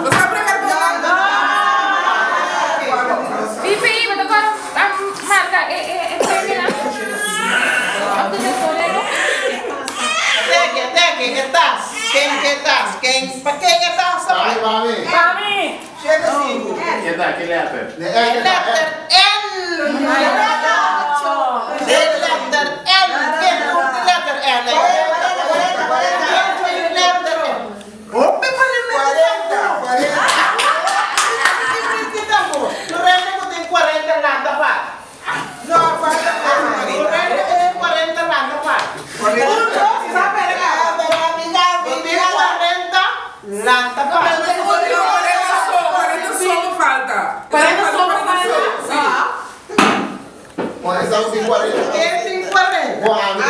Bo sa brega kartonnan? Fifi, bo ta por marka e e premionan? Òf ta tesorero? Teke, teke, e tas. Ken ke tas? Ken, pa ken e tas ta bai? Pa mi, Pa mi! Shete sinku. Ke ta, ke letter? E letter N. E letter N. Ken ku e letter N? Ken ku e letter N? Hopi pa mi mente tambo. Mi mente tambo. Tur hende ku tin 40 lanta pa. Tur hende ku tin 40 lanta pa. Bo tin 40 lanta pa. No, 40 so, 40 so bo falta. 40 so bo falta? Si. Bon, esa un tin 40. Ken tin 40? Bon, ami.